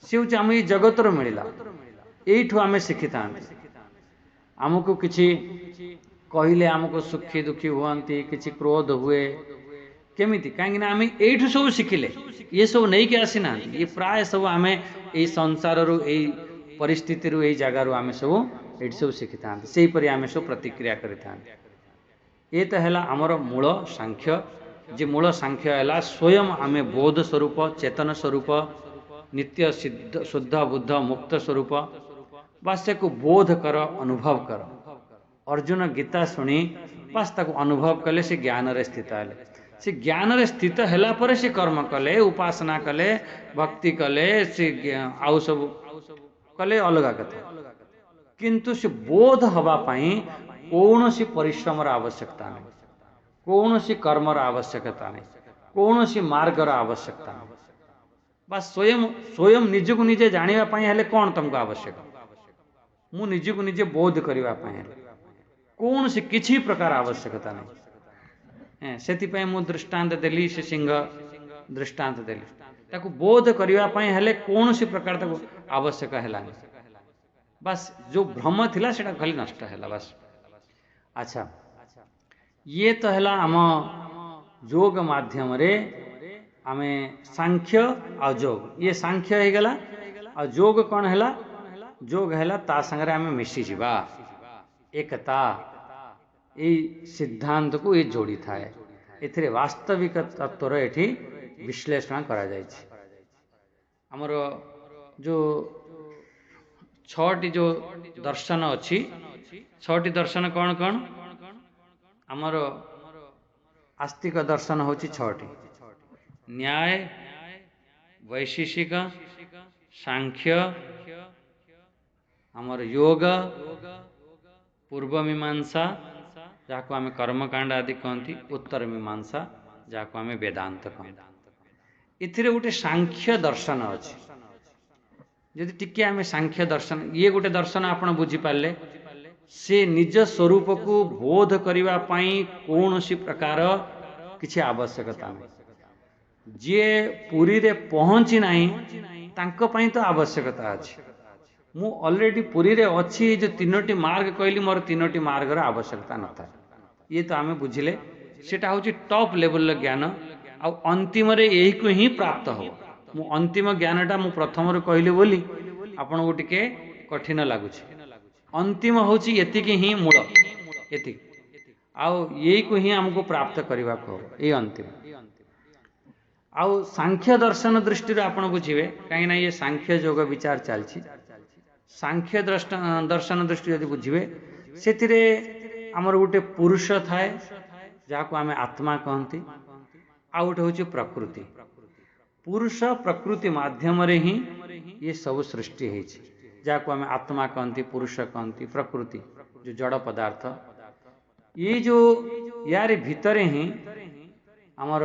[SPEAKER 1] ସେ ହେଉଛି ଆମ ଏଇ ଜଗତରୁ ମିଳିଲା। ଏଇଠୁ ଆମେ ଶିଖିଥାନ୍ତି। ଆମକୁ କିଛି କହିଲେ ଆମକୁ ସୁଖୀ ଦୁଃଖୀ ହୁଅନ୍ତି, କିଛି କ୍ରୋଧ ହୁଏ। କେମିତି? କାହିଁକିନା ଆମେ ଏଇଠୁ ସବୁ ଶିଖିଲେ, ଇଏ ସବୁ ନେଇକି ଆସିନାହାନ୍ତି। ଇଏ ପ୍ରାୟ ସବୁ ଆମେ ଏଇ ସଂସାରରୁ, ଏଇ ପରିସ୍ଥିତିରୁ, ଏଇ ଜାଗାରୁ ଆମେ ସବୁ ଏଇଠି ସବୁ ଶିଖିଥାନ୍ତି, ସେହିପରି ଆମେ ସବୁ ପ୍ରତିକ୍ରିୟା କରିଥାନ୍ତି। ଏ ତ ହେଲା ଆମର ମୂଳ ସାଂଖ୍ୟ। ଯେ ମୂଳ ସାଂଖ୍ୟ ହେଲା ସ୍ୱୟଂ ଆମେ ବୋଧ ସ୍ୱରୂପ, ଚେତନ ସ୍ୱରୂପ, ନିତ୍ୟ ସିଦ୍ଧ, ଶୁଦ୍ଧ, ବୁଦ୍ଧ, ମୁକ୍ତ ସ୍ୱରୂପ। ବାସ୍ ତାକୁ ବୋଧ କର, ଅନୁଭବ କର। ଅର୍ଜୁନ ଗୀତା ଶୁଣି ବାସ୍ ତାକୁ ଅନୁଭବ କଲେ, ସେ ଜ୍ଞାନରେ ସ୍ଥିତ ହେଲେ। ସେ ଜ୍ଞାନରେ ସ୍ଥିତ ହେଲା ପରେ ସେ କର୍ମ କଲେ, ଉପାସନା କଲେ, ଭକ୍ତି କଲେ, ସେ ଆଉ ସବୁ କଲେ, ଅଲଗା କଥା। କିନ୍ତୁ ସେ ବୋଧ ହେବା ପାଇଁ କୌଣସି ପରିଶ୍ରମର ଆବଶ୍ୟକତା ନାହିଁ, କୌଣସି କର୍ମର ଆବଶ୍ୟକତା ନାହିଁ, କୌଣସି ମାର୍ଗର ଆବଶ୍ୟକତା ନାହିଁ। ବା ସ୍ୱୟଂ ସ୍ୱୟଂ ନିଜକୁ ନିଜେ ଜାଣିବା ପାଇଁ ହେଲେ କ'ଣ ତୁମକୁ ଆବଶ୍ୟକ? ମୁଁ ନିଜକୁ ନିଜେ ବୋଧ କରିବା ପାଇଁ ହେଲେ କୌଣସି କିଛି ପ୍ରକାର ଆବଶ୍ୟକତା ନାହିଁ। ସେଥିପାଇଁ ମୁଁ ଦୃଷ୍ଟାନ୍ତ ଦେଲି, ସେ ସିଂହ ଦୃଷ୍ଟାନ୍ତ ଦେଲି। ତାକୁ ବୋଧ କରିବା ପାଇଁ ହେଲେ କୌଣସି ପ୍ରକାର ତାକୁ ଆବଶ୍ୟକ ହେଲାନି। ବାସ୍ ଯେଉଁ ଭ୍ରମ ଥିଲା ସେଇଟା ଖାଲି ନଷ୍ଟ ହେଲା, ବାସ୍। ଆଚ୍ଛା, ଇଏ ତ ହେଲା ଆମ ଯୋଗ ମାଧ୍ୟମରେ ଆମେ ସାଂଖ୍ୟ ଆଉ ଯୋଗ। ଇଏ ସାଂଖ୍ୟ ହେଇଗଲା। ଆଉ ଯୋଗ କ'ଣ ହେଲା? ଯୋଗ ହେଲା ତା ସାଙ୍ଗରେ ଆମେ ମିଶିଯିବା, ଏକତା। ଏଇ ସିଦ୍ଧାନ୍ତକୁ ଏ ଯୋଡ଼ିଥାଏ। ଏଥିରେ ବାସ୍ତବିକ ତତ୍ତ୍ୱର ଏଠି ବିଶ୍ଳେଷଣ କରାଯାଇଛି। ଆମର ଯେଉଁ 6ଟି ଯେଉଁ ଦର୍ଶନ ଅଛି, 6ଟି ଦର୍ଶନ କ'ଣ କ'ଣ? ଆମର ଆସ୍ତିକ ଦର୍ଶନ ହେଉଛି 6ଟି: ନ୍ୟାୟ, ବୈଶେଷିକ, ସାଂଖ୍ୟ, ଆମର ଯୋଗ, ପୂର୍ବ ମୀମାଂସା ଯାହାକୁ ଆମେ କର୍ମକାଣ୍ଡ ଆଦି କହନ୍ତି, ଉତ୍ତର ମୀମାଂସା ଯାହାକୁ ଆମେ ବେଦାନ୍ତ କହନ୍ତି। ଏଥିରେ ଗୋଟେ ସାଂଖ୍ୟ ଦର୍ଶନ ଅଛି। ଯଦି ଟିକେ ଆମେ ସାଂଖ୍ୟ ଦର୍ଶନ, ଇଏ ଗୋଟେ ଦର୍ଶନ ଆପଣ ବୁଝିପାରିଲେ, ସେ ନିଜ ସ୍ୱରୂପକୁ ବୋଧ କରିବା ପାଇଁ କୌଣସି ପ୍ରକାର କିଛି ଆବଶ୍ୟକତା ନାହିଁ। ଯିଏ ପୁରୀରେ ପହଞ୍ଚି ନାହିଁ ତାଙ୍କ ପାଇଁ ତ ଆବଶ୍ୟକତା ଅଛି। ମୁଁ ଅଲରେଡ଼ି ପୁରୀରେ ଅଛି, ଏ ଯେଉଁ 3ଟି ମାର୍ଗ କହିଲି, ମୋର 3ଟି ମାର୍ଗର ଆବଶ୍ୟକତା ନଥାଏ। ଇଏ ତ ଆମେ ବୁଝିଲେ, ସେଟା ହେଉଛି ଟପ୍ ଲେଭେଲର ଜ୍ଞାନ। ଆଉ ଅନ୍ତିମରେ ଏହିକୁ ହିଁ ପ୍ରାପ୍ତ ହେବ। ମୁଁ ଅନ୍ତିମ ଜ୍ଞାନଟା ମୁଁ ପ୍ରଥମରୁ କହିଲି ବୋଲି ଆପଣଙ୍କୁ ଟିକେ କଠିନ ଲାଗୁଛି। ଅନ୍ତିମ ହେଉଛି ଏତିକି ହିଁ ମୂଳ, ଏତିକି, ଆଉ ଏଇକୁ ହିଁ ଆମକୁ ପ୍ରାପ୍ତ କରିବାକୁ ହେବ, ଏଇ ଅନ୍ତିମ। ଆଉ ସାଂଖ୍ୟ ଦର୍ଶନ ଦୃଷ୍ଟିରୁ ଆପଣ ବୁଝିବେ, କାହିଁକିନା ଇଏ ସାଂଖ୍ୟ ଯୋଗ ବିଚାର ଚାଲିଛି। ସାଂଖ୍ୟ ଦର୍ଶନ ଦୃଷ୍ଟି ଯଦି ବୁଝିବେ, ସେଥିରେ ଆମର ଗୋଟେ ପୁରୁଷ ଥାଏ ଯାହାକୁ ଆମେ ଆତ୍ମା କହନ୍ତି, ଆଉ ଗୋଟେ ହେଉଛି ପ୍ରକୃତି। ପୁରୁଷ ପ୍ରକୃତି ମାଧ୍ୟମରେ ହିଁ ଇଏ ସବୁ ସୃଷ୍ଟି ହେଇଛି, ଯାହାକୁ ଆମେ ଆତ୍ମା କହନ୍ତି, ପୁରୁଷ କହନ୍ତି, ପ୍ରକୃତି ଯେଉଁ ଜଡ଼ ପଦାର୍ଥ। ଇଏ ଯେଉଁ ୟାରି ଭିତରେ ହିଁ ଆମର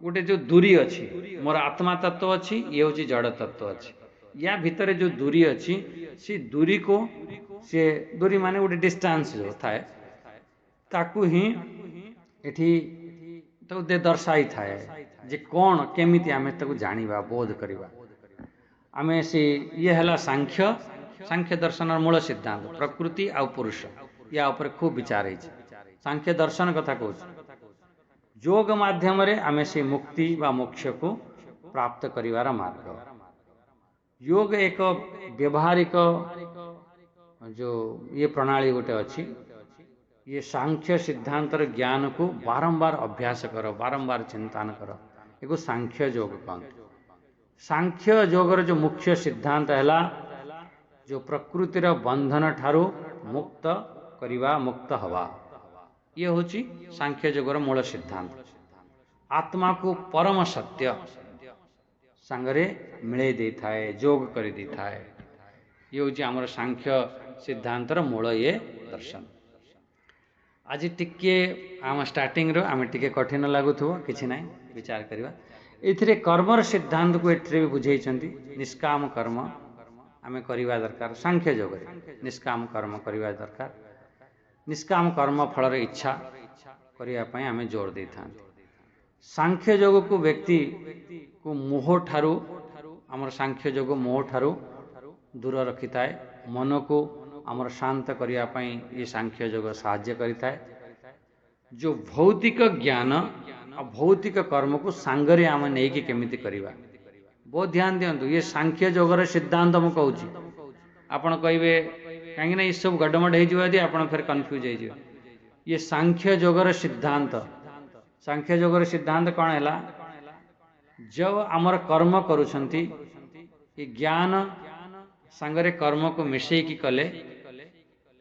[SPEAKER 1] ଗୋଟେ ଯେଉଁ ଦୂରୀ ଅଛି, ମୋର ଆତ୍ମା ତତ୍ତ୍ୱ ଅଛି, ଇଏ ହେଉଛି ଜଡ଼ ତତ୍ତ୍ୱ ଅଛି। ୟା ଭିତରେ ଯେଉଁ ଦୂରୀ ଅଛି, ସେ ଦୂରୀକୁ, ସେ ଦୂରୀ ମାନେ ଗୋଟେ ଡିଷ୍ଟାନ୍ସ ଯେଉଁ ଥାଏ, ତାକୁ ହିଁ ଏଠି ତାକୁ ଦର୍ଶାଇଥାଏ ଯେ କ'ଣ କେମିତି ଆମେ ତାକୁ ଜାଣିବା, ବୋଧ କରିବା ଆମେ ସେ। ଇଏ ହେଲା ସାଂଖ୍ୟ, ସାଂଖ୍ୟ ଦର୍ଶନର ମୂଳ ସିଦ୍ଧାନ୍ତ ପ୍ରକୃତି ଆଉ ପୁରୁଷ, ୟା ଉପରେ ଖୁବ୍ ବିଚାର ହେଇଛି। ସାଂଖ୍ୟ ଦର୍ଶନ କଥା କହୁଛି। ଯୋଗ ମାଧ୍ୟମରେ ଆମେ ସେ ମୁକ୍ତି ବା ମୋକ୍ଷକୁ ପ୍ରାପ୍ତ କରିବାର ମାର୍ଗ। ଯୋଗ ଏକ ବ୍ୟବହାରିକ ଯେଉଁ ଇଏ ପ୍ରଣାଳୀ ଗୋଟେ ଅଛି। ଇଏ ସାଂଖ୍ୟ ସିଦ୍ଧାନ୍ତର ଜ୍ଞାନକୁ ବାରମ୍ବାର ଅଭ୍ୟାସ କର, ବାରମ୍ବାର ଚିନ୍ତନ କର, ଏକୁ ସାଂଖ୍ୟ ଯୋଗ କହନ୍ତି। ସାଂଖ୍ୟ ଯୋଗର ଯେଉଁ ମୁଖ୍ୟ ସିଦ୍ଧାନ୍ତ ହେଲା ଯେଉଁ ପ୍ରକୃତିର ବନ୍ଧନ ଠାରୁ ମୁକ୍ତ କରିବା, ମୁକ୍ତ ହେବା, ଇଏ ହେଉଛି ସାଂଖ୍ୟ ଯୋଗର ମୂଳ ସିଦ୍ଧାନ୍ତ। ଆତ୍ମାକୁ ପରମ ସତ୍ୟ ସାଙ୍ଗରେ ମିଳେଇ ଦେଇଥାଏ, ଯୋଗ କରିଦେଇଥାଏ। ଇଏ ହେଉଛି ଆମର ସାଂଖ୍ୟ ସିଦ୍ଧାନ୍ତର ମୂଳ ଇଏ ଦର୍ଶନ। ଆଜି ଟିକିଏ ଆମ ଷ୍ଟାର୍ଟିଂରୁ ଆମେ ଟିକେ କଠିନ ଲାଗୁଥିବ, କିଛି ନାହିଁ, ବିଚାର କରିବା। ଏଥିରେ କର୍ମର ସିଦ୍ଧାନ୍ତକୁ ଏଥିରେ ବି ବୁଝେଇଛନ୍ତି। ନିଷ୍କାମ କର୍ମ ଆମେ କରିବା ଦରକାର, ସାଂଖ୍ୟ ଯୋଗରେ ନିଷ୍କାମ କର୍ମ କରିବା ଦରକାର। ନିଷ୍କାମ କର୍ମ ଫଳରେ ଇଚ୍ଛା କରିବା ପାଇଁ ଆମେ ଜୋର ଦେଇଥାନ୍ତି। ସାଂଖ୍ୟ ଯୋଗକୁ ବ୍ୟକ୍ତିକୁ ମୋହ ଠାରୁ, ଆମର ସାଂଖ୍ୟ ଯୋଗ ମୋହ ଠାରୁ ଦୂର ରଖିଥାଏ। ମନକୁ ଆମର ଶାନ୍ତ କରିବା ପାଇଁ ଏ ସାଂଖ୍ୟ ଯୋଗ ସାହାଯ୍ୟ କରିଥାଏ। ଯେଉଁ ଭୌତିକ ଜ୍ଞାନ ଆଉ ଭୌତିକ କର୍ମକୁ ସାଙ୍ଗରେ ଆମେ ନେଇକି କେମିତି କରିବା, ବହୁତ ଧ୍ୟାନ ଦିଅନ୍ତୁ। ଇଏ ସାଂଖ୍ୟ ଯୋଗର ସିଦ୍ଧାନ୍ତ ମୁଁ କହୁଛି। ଆପଣ କହିବେ କାହିଁକିନା ଏସବୁ ଗଡ଼ମଡ଼ ହେଇଯିବ ଯଦି ଆପଣ ଫେର କନଫ୍ୟୁଜ୍ ହେଇଯିବେ। ଇଏ ସାଂଖ୍ୟ ଯୋଗର ସିଦ୍ଧାନ୍ତ। ସାଂଖ୍ୟ ଯୋଗର ସିଦ୍ଧାନ୍ତ କ'ଣ ହେଲା? ଯେଉଁ ଆମର କର୍ମ କରୁଛନ୍ତି, ଏ ଜ୍ଞାନ ସାଙ୍ଗରେ କର୍ମକୁ ମିଶେଇକି କଲେ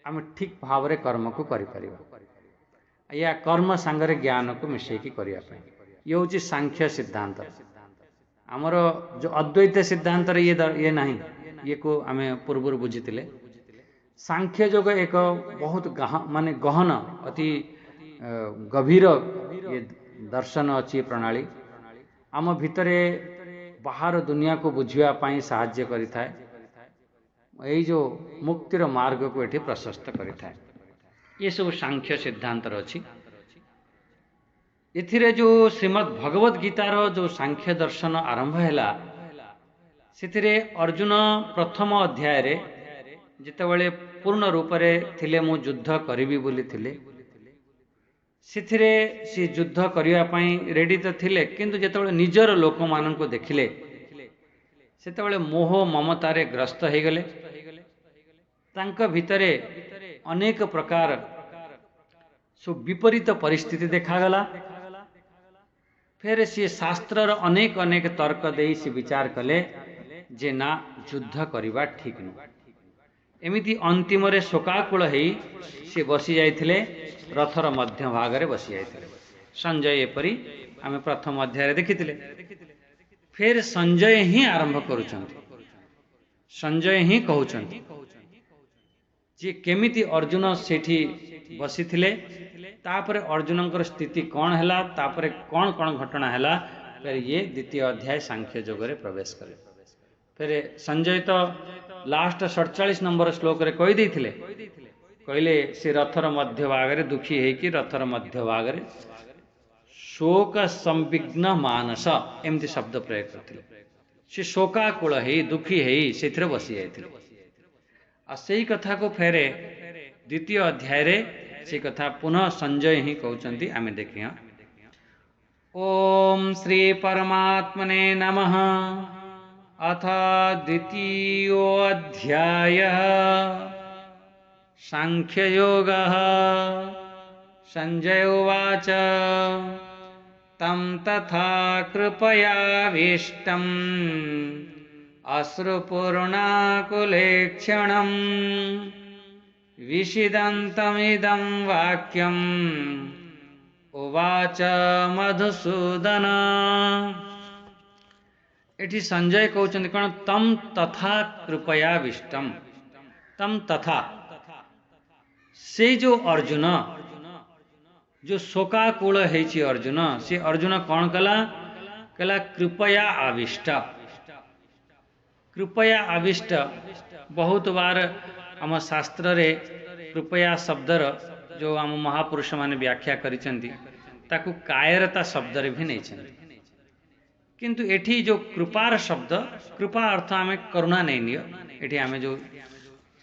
[SPEAKER 1] ଆମେ ଠିକ୍ ଭାବରେ କର୍ମକୁ କରିପାରିବା। ୟା କର୍ମ ସାଙ୍ଗରେ ଜ୍ଞାନକୁ ମିଶେଇକି କରିବା ପାଇଁ ଇଏ ହେଉଛି ସାଂଖ୍ୟ ସିଦ୍ଧାନ୍ତ। ଆମର ଯେଉଁ ଅଦ୍ୱୈତ ସିଦ୍ଧାନ୍ତରେ ଇଏ ନାହିଁ, ଇଏକୁ ଆମେ ପୂର୍ବରୁ ବୁଝିଥିଲେ। ସାଂଖ୍ୟ ଯୋଗ ଏକ ବହୁତ ମାନେ ଗହନ, ଅତି ଗଭୀର ଇଏ ଦର୍ଶନ ଅଛି, ପ୍ରଣାଳୀ ଆମ ଭିତରେ ବାହାର ଦୁନିଆକୁ ବୁଝିବା ପାଇଁ ସାହାଯ୍ୟ କରିଥାଏ। ଏଇ ଯେଉଁ ମୁକ୍ତିର ମାର୍ଗକୁ ଏଠି ପ୍ରଶସ୍ତ କରିଥାଏ। ଏସବୁ ସାଂଖ୍ୟ ସିଦ୍ଧାନ୍ତର ଅଛି। ଏଥିରେ ଯେଉଁ ଶ୍ରୀମଦ୍ ଭଗବତ ଗୀତାର ଯେଉଁ ସାଂଖ୍ୟ ଦର୍ଶନ ଆରମ୍ଭ ହେଲା, ସେଥିରେ ଅର୍ଜୁନ ପ୍ରଥମ ଅଧ୍ୟାୟରେ ଯେତେବେଳେ ପୂର୍ଣ୍ଣ ରୂପରେ ଥିଲେ, ମୁଁ ଯୁଦ୍ଧ କରିବି ବୋଲି ଥିଲେ, ସେଥିରେ ସେ ଯୁଦ୍ଧ କରିବା ପାଇଁ ରେଡ଼ି ତ ଥିଲେ, କିନ୍ତୁ ଯେତେବେଳେ ନିଜର ଲୋକମାନଙ୍କୁ ଦେଖିଲେ ସେତେବେଳେ ମୋହ ମମତାରେ ଗ୍ରସ୍ତ ହେଇଗଲେ। ତାଙ୍କ ଭିତରେ ଅନେକ ପ୍ରକାର ସବୁ ବିପରୀତ ପରିସ୍ଥିତି ଦେଖାଗଲା। ଫେର ସିଏ ଶାସ୍ତ୍ରର ଅନେକ ଅନେକ ତର୍କ ଦେଇ ସେ ବିଚାର କଲେ ଯେ ନା, ଯୁଦ୍ଧ କରିବା ଠିକ୍ ନୁହଁ। ଏମିତି ଅନ୍ତିମରେ ଶୋକାକୁଳ ହେଇ ସେ ବସି ଯାଇଥିଲେ, ରଥର ମଧ୍ୟ ଭାଗରେ ବସି ଯାଇଥିଲେ ସଞ୍ଜୟ। ଏପରି ଆମେ ପ୍ରଥମ ଅଧ୍ୟାୟରେ ଦେଖିଥିଲେ। ଫେର ସଞ୍ଜୟ ହିଁ ଆରମ୍ଭ କରୁଛନ୍ତି, ସଞ୍ଜୟ ହିଁ କହୁଛନ୍ତି ଯେ କେମିତି ଅର୍ଜୁନ ସେଠି ବସିଥିଲେ, ତାପରେ ଅର୍ଜୁନଙ୍କର ସ୍ଥିତି କ'ଣ ହେଲା, ତାପରେ କ'ଣ କ'ଣ ଘଟଣା ହେଲା। ଫେର ଇଏ ଦ୍ୱିତୀୟ ଅଧ୍ୟାୟ ସାଂଖ୍ୟ ଯୋଗରେ ପ୍ରବେଶ କଲେ। ଫେର ସଞ୍ଜୟ ତ ଲାଷ୍ଟ 47 ନମ୍ବର ଶ୍ଲୋକରେ କହିଦେଇଥିଲେ, କହିଲେ ସେ ରଥର ମଧ୍ୟ ଭାଗରେ ଦୁଃଖୀ ହେଇକି ରଥର ମଧ୍ୟ ଭାଗରେ ଶୋକ ସମ୍ବିଘ୍ନ ମାନସ ଏମିତି ଶବ୍ଦ ପ୍ରୟୋଗ କରିଥିଲେ। ସେ ଶୋକାକୁଳ ହେଇ ଦୁଃଖୀ ହେଇ ସେଥିରେ ବସି ଯାଇଥିଲେ। ଆଉ ସେଇ କଥାକୁ ଫେରେ ଦ୍ୱିତୀୟ ଅଧ୍ୟାୟରେ ସେ କଥା ପୁନଃ ସଞ୍ଜୟ ହିଁ କହୁଛନ୍ତି। ଆମେ ଦେଖିବା। ଓମ୍ ଶ୍ରୀ ପରମାତ୍ମନେ ନମଃ। ଅଥ ଦ୍ୱିତୀୟୋऽଧ୍ୟାୟः ସାଂଖ୍ୟଯୋଗः। ସଞ୍ଜୟ ଉବାଚ तं तथा कृपयाविष्टम् अश्रुपूर्णाकुलेक्षणं विषिदन्तमिदं वाक्यम् उवाच ମଧୁସୂଦନ। ଏଠି ସଞ୍ଜୟ କହୁଛନ୍ତି କ'ଣ? ତମ୍ ତଥା କୃପୟାବିଷ୍ଟମ୍। ତମ୍ ତଥା, ସେଇ ଯେଉଁ ଅର୍ଜୁନ ଯେଉଁ ଶୋକାକୁଳ ହେଇଛି ଅର୍ଜୁନ, ସେ ଅର୍ଜୁନ କ'ଣ କଲା? କହିଲା କୃପୟା ଆବିଷ୍ଟ। କୃପୟା ଆବିଷ୍ଟ ବହୁତ ବାର ଆମ ଶାସ୍ତ୍ରରେ କୃପୟା ଶବ୍ଦର ଯେଉଁ ଆମ ମହାପୁରୁଷମାନେ ବ୍ୟାଖ୍ୟା କରିଛନ୍ତି, ତାକୁ କାୟରତା ଶବ୍ଦରେ ବି ନେଇଛନ୍ତି। କିନ୍ତୁ ଏଠି ଯେଉଁ କୃପାର ଶବ୍ଦ, କୃପା ଅର୍ଥ ଆମେ କରୁଣା ନେଇନିଅ। ଏଠି ଆମେ ଯେଉଁ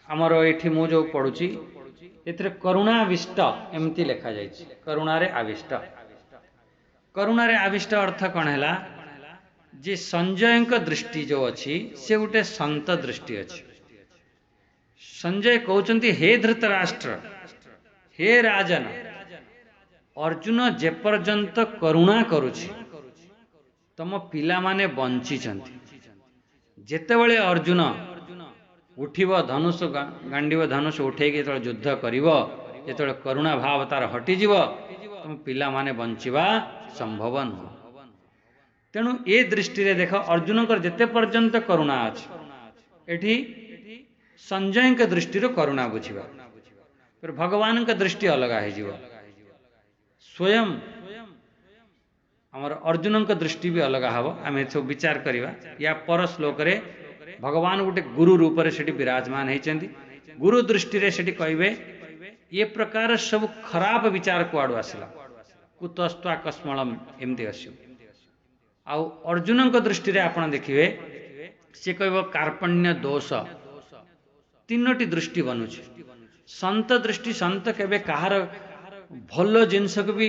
[SPEAKER 1] ଆମର ଏଠି ମୁଁ ଯେଉଁ ପଢ଼ୁଛି ଏଥିରେ କରୁଣାବିଷ୍ଟ ଏମିତି ଲେଖାଯାଇଛି, କରୁଣାରେ ଆବିଷ୍ଟ। କରୁଣାରେ ଆବିଷ୍ଟ ଅର୍ଥ କ'ଣ ହେଲା? ଯେ ସଞ୍ଜୟଙ୍କ ଦୃଷ୍ଟି ଯେଉଁ ଅଛି ସେ ଗୋଟେ ସନ୍ତ ଦୃଷ୍ଟି ଅଛି। ସଞ୍ଜୟ କହୁଛନ୍ତି, ହେ ଧୃତରାଷ୍ଟ୍ର, ହେ ରାଜନ, ଅର୍ଜୁନ ଯେପର୍ଯ୍ୟନ୍ତ କରୁଣା କରୁଛି ତମ ପିଲାମାନେ ବଞ୍ଚିଛନ୍ତି। ଯେତେବେଳେ ଅର୍ଜୁନ ଉଠିବ ଧନୁଷ, ଗାଣ୍ଡିବ ଧନୁଷ ଉଠେଇକି ଯେତେବେଳେ ଯୁଦ୍ଧ କରିବ, ଯେତେବେଳେ କରୁଣା ଭାବ ତାର ହଟିଯିବ, ତମ ପିଲାମାନେ ବଞ୍ଚିବା ସମ୍ଭବ ନୁହଁ। ତେଣୁ ଏ ଦୃଷ୍ଟିରେ ଦେଖ, ଅର୍ଜୁନଙ୍କର ଯେତେ ପର୍ଯ୍ୟନ୍ତ କରୁଣା ଅଛି, ଏଠି ସଞ୍ଜୟଙ୍କ ଦୃଷ୍ଟିରୁ କରୁଣା ବୁଝିବା, ଭଗବାନଙ୍କ ଦୃଷ୍ଟି ଅଲଗା ହେଇଯିବ। ସ୍ୱୟଂ ଆମର ଅର୍ଜୁନଙ୍କ ଦୃଷ୍ଟି ବି ଅଲଗା ହେବ। ଆମେ ସବୁ ବିଚାର କରିବା। ୟା ପର ଶ୍ଲୋକରେ ଭଗବାନ ଗୋଟେ ଗୁରୁ ରୂପରେ ସେଠି ବିରାଜମାନ ହେଇଛନ୍ତି। ଗୁରୁ ଦୃଷ୍ଟିରେ ସେଠି କହିବେ ଏ ପ୍ରକାର ସବୁ ଖରାପ ବିଚାର କୁଆଡ଼ୁ ଆସିଲା, କୁତସ୍ତ୍ୱାକସ୍ମଳମ ଏମିତି ଆସିବ। ଆଉ ଅର୍ଜୁନଙ୍କ ଦୃଷ୍ଟିରେ ଆପଣ ଦେଖିବେ ସେ କହିବ କାର୍ପଣ୍ୟ ଦୋଷ। ତିନୋଟି ଦୃଷ୍ଟି ବନୁଛି। ସନ୍ତ ଦୃଷ୍ଟି, ସନ୍ତ କେବେ କାହାର ଭଲ ଜିନିଷକୁ ବି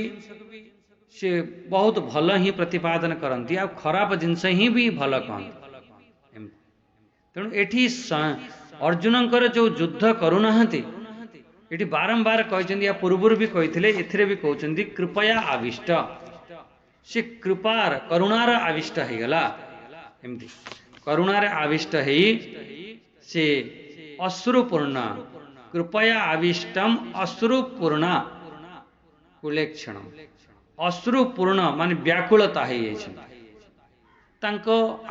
[SPEAKER 1] ସେ ବହୁତ ଭଲ ହିଁ ପ୍ରତିପାଦନ କରନ୍ତି, ଆଉ ଖରାପ ଜିନିଷ ହିଁ ବି ଭଲ କହନ୍ତି ଏମିତି। ତେଣୁ ଏଠି ଅର୍ଜୁନଙ୍କର ଯେଉଁ ଯୁଦ୍ଧ କରୁନାହାନ୍ତି, ଏଠି ବାରମ୍ବାର କହିଛନ୍ତି, ୟା ପୂର୍ବରୁ ବି କହିଥିଲେ, ଏଥିରେ ବି କହୁଛନ୍ତି କୃପୟା ଆବିଷ୍ଟ। ସେ କୃପାର କରୁଣାର ଆବିଷ୍ଟ ହେଇଗଲା ଏମିତି। କରୁଣାରେ ଆବିଷ୍ଟ ହେଇ ସେ ଅଶ୍ରୁପୂର୍ଣ୍ଣ, କୃପୟା ଆବିଷ୍ଟମ ଅଶ୍ରୁପୂର୍ଣ୍ଣ କୁଲେକ୍ଷଣ, ଅଶ୍ରୁପୂର୍ଣ୍ଣ ମାନେ ବ୍ୟାକୁଳତା ହେଇଯାଇଛନ୍ତି। ତାଙ୍କ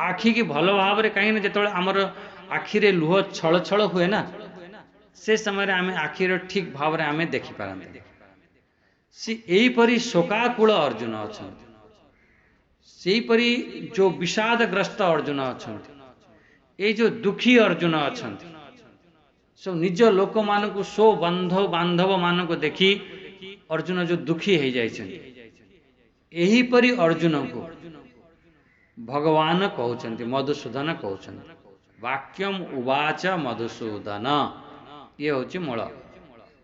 [SPEAKER 1] ଆଖିକି ଭଲ ଭାବରେ, କାହିଁକିନା ଯେତେବେଳେ ଆମର ଆଖିରେ ଲୁହ ଛଳ ଛଳ ହୁଏ ନା, ସେ ସମୟରେ ଆମେ ଆଖିର ଠିକ ଭାବରେ ଆମେ ଦେଖିପାରନ୍ତି। ସେ ଏହିପରି ଶୋକାକୁଳ ଅର୍ଜୁନ ଅଛନ୍ତି, ସେହିପରି ଯେଉଁ ବିଷାଦଗ୍ରସ୍ତ ଅର୍ଜୁନ ଅଛନ୍ତି, ଏଇ ଯେଉଁ ଦୁଃଖୀ ଅର୍ଜୁନ ଅଛନ୍ତି, ସବୁ ନିଜ ଲୋକମାନଙ୍କୁ ସ୍ୱ ବନ୍ଧୁ ବାନ୍ଧବମାନଙ୍କୁ ଦେଖି ଅର୍ଜୁନ ଯେଉଁ ଦୁଃଖୀ ହେଇଯାଇଛନ୍ତି, ଏହିପରି ଅର୍ଜୁନଙ୍କୁ ଭଗବାନ କହୁଛନ୍ତି, ମଧୁସୂଦନ କହୁଛନ୍ତି, ବାକ୍ୟମ ଉବାଚ ମଧୁସୂଦନ। ଇଏ ହେଉଛି ମୂଳ।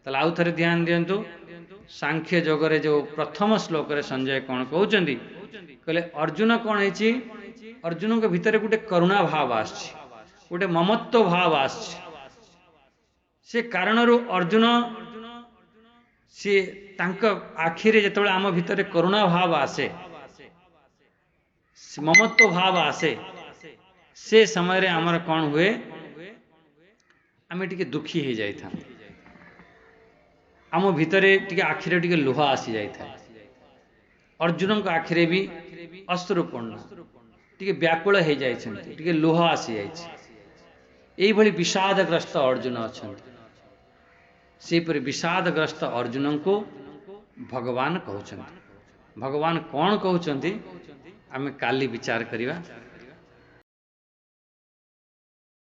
[SPEAKER 1] ତାହେଲେ ଆଉ ଥରେ ଧ୍ୟାନ ଦିଅନ୍ତୁ, ସାଂଖ୍ୟ ଯୋଗରେ ଯେଉଁ ପ୍ରଥମ ଶ୍ଲୋକରେ ସଞ୍ଜୟ କ'ଣ କହୁଛନ୍ତି, କହିଲେ ଅର୍ଜୁନ କ'ଣ ହେଇଛି, ଅର୍ଜୁନଙ୍କ ଭିତରେ ଗୋଟେ କରୁଣା ଭାବ ଆସିଛି, ଗୋଟେ ମମତ୍ୱ ଭାବ ଆସିଛି। ସେ କାରଣରୁ ଅର୍ଜୁନ ସିଏ ତାଙ୍କ ଆଖିରେ ଯେତେବେଳେ ଆମ ଭିତରେ କରୁଣା ଭାବ ଆସେ, ମମତ୍ୱ ଭାବ ଆସେ, ସେ ସମୟରେ ଆମର କ'ଣ ହୁଏ, ଆମେ ଟିକେ ଦୁଃଖୀ ହେଇଯାଇଥାନ୍ତି, ଆମ ଭିତରେ ଟିକେ ଆଖିରେ ଟିକେ ଲୁହ ଆସିଯାଇଥାଏ। ଅର୍ଜୁନଙ୍କ ଆଖିରେ ବି ଅଶ୍ରୁପୂର୍ଣ୍ଣ, ଟିକେ ବ୍ୟାକୁଳ ହେଇଯାଇଛନ୍ତି, ଟିକେ ଲୁହ ଆସିଯାଇଛି। ଏଇଭଳି ବିଷାଦଗ୍ରସ୍ତ ଅର୍ଜୁନ ଅଛନ୍ତି। ସେହିପରି ବିଷାଦଗ୍ରସ୍ତ ଅର୍ଜୁନଙ୍କୁ ଭଗବାନ କହୁଛନ୍ତି। ଭଗବାନ କ'ଣ କହୁଛନ୍ତି ଆମେ କାଲି ବିଚାର କରିବା।